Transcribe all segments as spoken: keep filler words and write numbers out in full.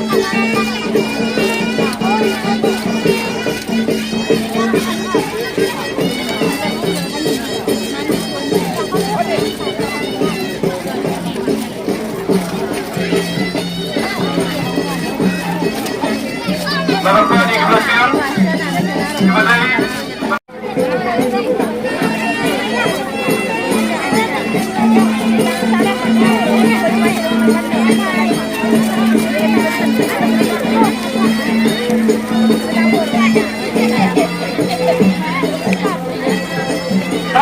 Tang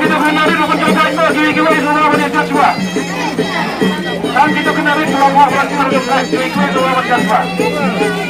kito ki narit ruh ban jop paidbah, kiwei kiwei ruh ban jop paidbah. Tang kito ki narit ruh ban jop paidbah, kiwei kiwei ruh ban jop paidbah.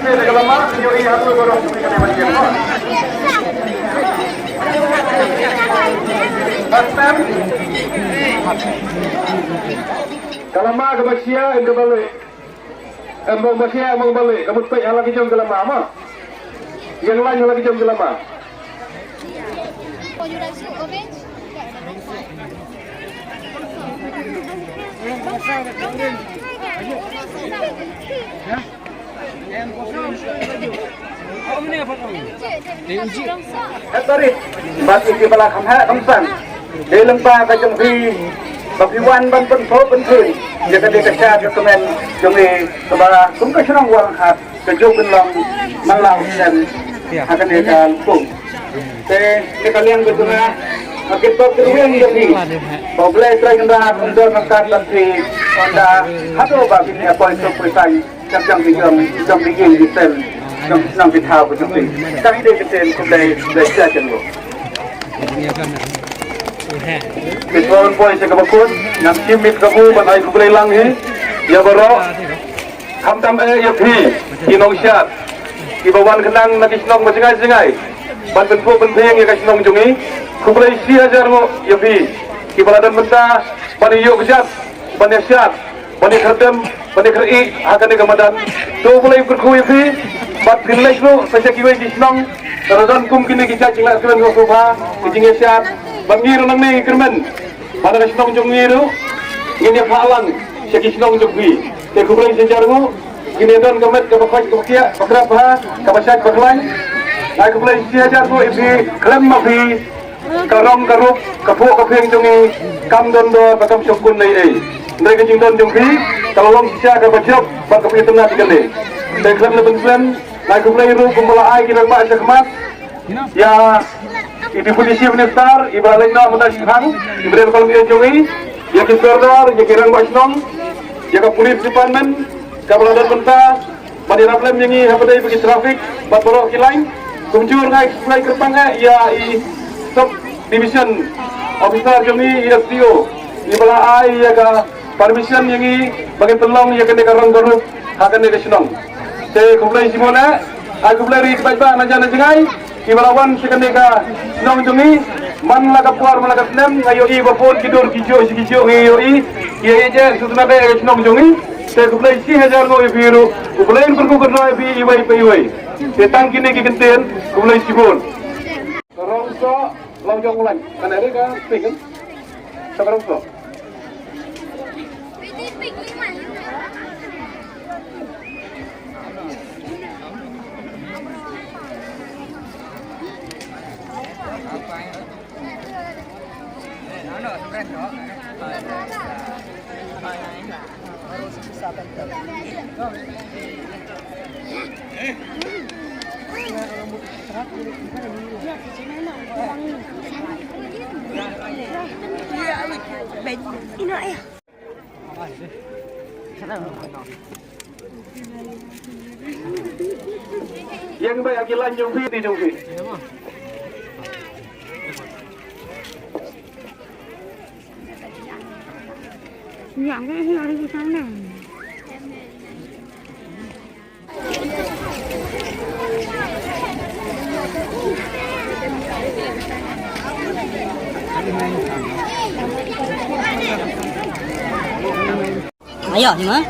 Ka lama kaba shia ïa kaba leh. Em, ba shia em ba leh, ka mut peit ha la ki jong ka lama ma. Ïeng lain ha la ki jong ka lama. Hep barit bad ïa kiba la kham heh kham san. Dei lyngba ka jong phi ba phi wan ban pynpaw pynphin ïa ka dei ka shad ka kmen jong ngi kaba kum ka shnong Wahroh Hat ka juh pynlong man la u snem ha kane ka lympung. Te ne ka liang ka jong nga, nga kit bok kyrwiang ïa phi. Ba U Blei Trai Kynrad un don ryngkat bad phi, ynda haduh ba phi ïa poi suk poi saiñ. Ka jong ki jong, jong ki jing ki sem, jong ki nong ki thaw ki jong ki. Tang ide ki sem, khublei, khublei sa jong lo. Ki tuan poi sa ka bakun, ngam shim mit ka bu, ban ai khublei lang hi. Ïa baroh, khamtam eh ïa phi, ki nongshad. Kiba wan khnang na ki shnong ba jngai jngai. Ban pynphuh pynphieng ïa ka shnong jong ngi. Khublei shi hajar nguh ïa phi. Kiba la don mynta, ban ïoh kjat, ban ïa shad. Ban ïa khyrdem, ban ïa khyrdem, ha kane ka madan. To U Blei un kyrkhu ïa phi, bad phin leit ruh, sa sha kiwei ki shnong, sa don kum kine ki jait jingleh kyrmen sngewbha, ki jingïashad, bad ngi ruh nangne ngi kyrmen. Ba na ka shnong jong ngi ruh, ngin ïa phah lang, sha ki shnong jong phi. Te khublei shi hajar nguh, ngin ïa don ka met kaba khoit kaba khiah, ba krap bha, kaba shait ba khlaiñ. Ai khublei shi hajar nguh ïa phi, khlem ma phi. Ka rong ka rup, ka phuh ka phieng jong ngi, kam don dor, ba kam shongkun ei ei. Hynrei ka jingdon jong phi, ka la long shisha kaba jop, bad kaba itynnad ïa kane. Te khlem da pynslem, nga ai khublei ruh kumba la ai ki rangbah shakhmat. Ïa i Deputy Chief Minister, iba la leit noh mynta shipang, i briew ka long ïa jong ngi, ïa ki sordar, ïa ki rangbah shnong, ïa ka police department, kaba la don mynta, ban ïarap lem ïa ngi hapdeng ba ki traffic bad baroh ki lain. Kumjuh nga ai khublei kyrpang eh ïa i Sub Division Officer jong ngi, i S D O, iba la ai ïa ka permission ïa ngi ba ngin pynlong ïa kane ka rong ka rup ha kane ka shnong. Te khublei shibun eh, ai khublei ruh ïa ki paidbah na jan na jngai. Kiba la wan sha kane ka shnong jong ngi, man la ka por man la ka snem, nga ïohi ba bun ki dur ki juh shi ki juh ngi ïohi, ïa ïa je sutna ka shnong jong ngi. Te khublei shi hajar nguh ïa phi ruh, U Blei un kyrkhu kyrdoh ïa phi iwei pa iwei. Te tang kine ki kyntien, khublei shibun. Rong soh, long jong u lain. Kan ada ka pink kan? Sa rong soh. Ïeng beit ha ki lain jong phi, ti jong phi. Ïeng beit ha ki lain jong phi. Ayo, ni mah.